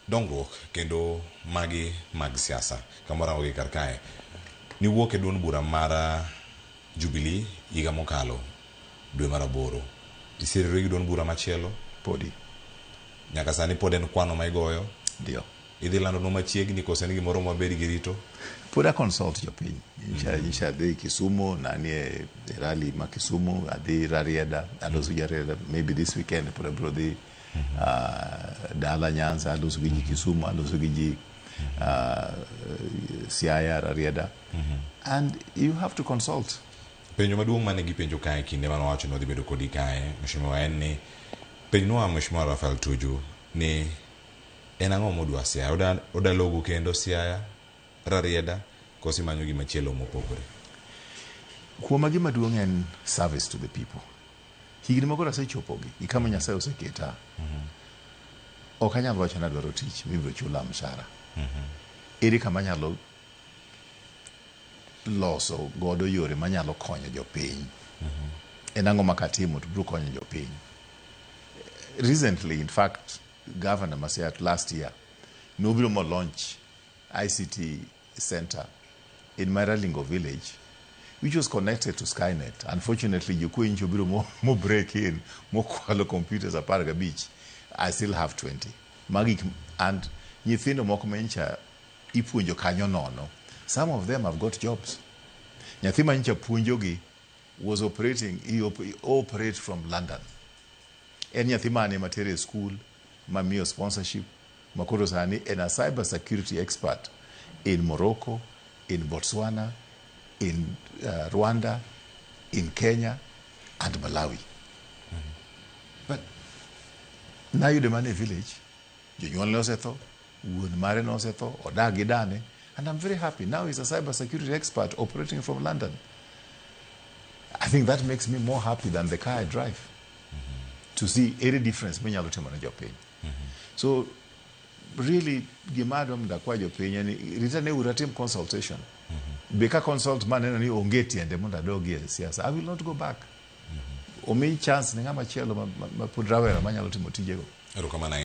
Dongruok kendo magi mag siasa kama warango gi kar kae. Niwuok e duond bura mar Jubilee higa mokalo dwe mar aboro. Isirori gi duond bura machielo? Podi. Nyaka sani pod en kwano ma igoyo? Ndio. Idhi landonwa machiegni koso en gimoro mwabed gi rito? Pod a consult jopiny. Nyicha adhi Kisumu, nanie e rally ma Kisumu, adhi Rarieda, aloso gi Rarieda, maybe this weekend pod abiro dhi dala Nyanza, aloso gi ji Kisumu, aloso gi ji Siaya, Rarieda. And you have to consult. Penjo maduong' mane gipenjo kae kinde mane owacho ni odhi bedo kodi kae, Mheshimiwa, en ni penjnwa Mheshimiwa Raphael Tuju ni en ang'o modwa Siaya? Oda, oda logo kendo Siaya, Rarieda, koso imanyo gima chielo mopogore? Kuoma gima duong' en service to the people. Higni makoro asechopogi gi kama Nyasaye oseketa. Ok anyal wacho ni adwaro tich mibiro chula mshahara. Ere kama anyalo loso godo yore manyalo konyo jopiny? En ang'o ma katimo to biro konyo jopiny? Recently, in fact, Governor ma Siaya last year nobiro mo launch ICT center in Maralingo village, which was connected to Skynet. Unfortunately, jokuoye nyocha obiro mo break in, mokwalo computers 15. I still have 20. Magi and nyithindo moko ma nyocha ipuonjo kanyo nono. Some of them have got jobs. Nyathi ma nyocha puonjogi was operating, he operate from London. En nyathi mane matere e school, mamiyo sponsorship, makoro sani en a cyber security expert in Morocco, in Botswana, in Rwanda, in Kenya and Malawi. But nayude mana e village, jonyuolne osetho, wuon mare nosetho, odak gi dane, and I'm very happy. Now he's a cyber security expert operating from London. I think that makes me more happy than the car I drive. To see any difference minyalo timo ne jopiny. So really gima adwa mondo akwa jopiny en ni rita ne uru atim consultation. Be ka consult maneno ni onge tiende mondo adogi e siasa, I will not go back. Omi chance ne ng'ama chielo ma pod rawera manyalo timo tijego. Erokamano ahinya.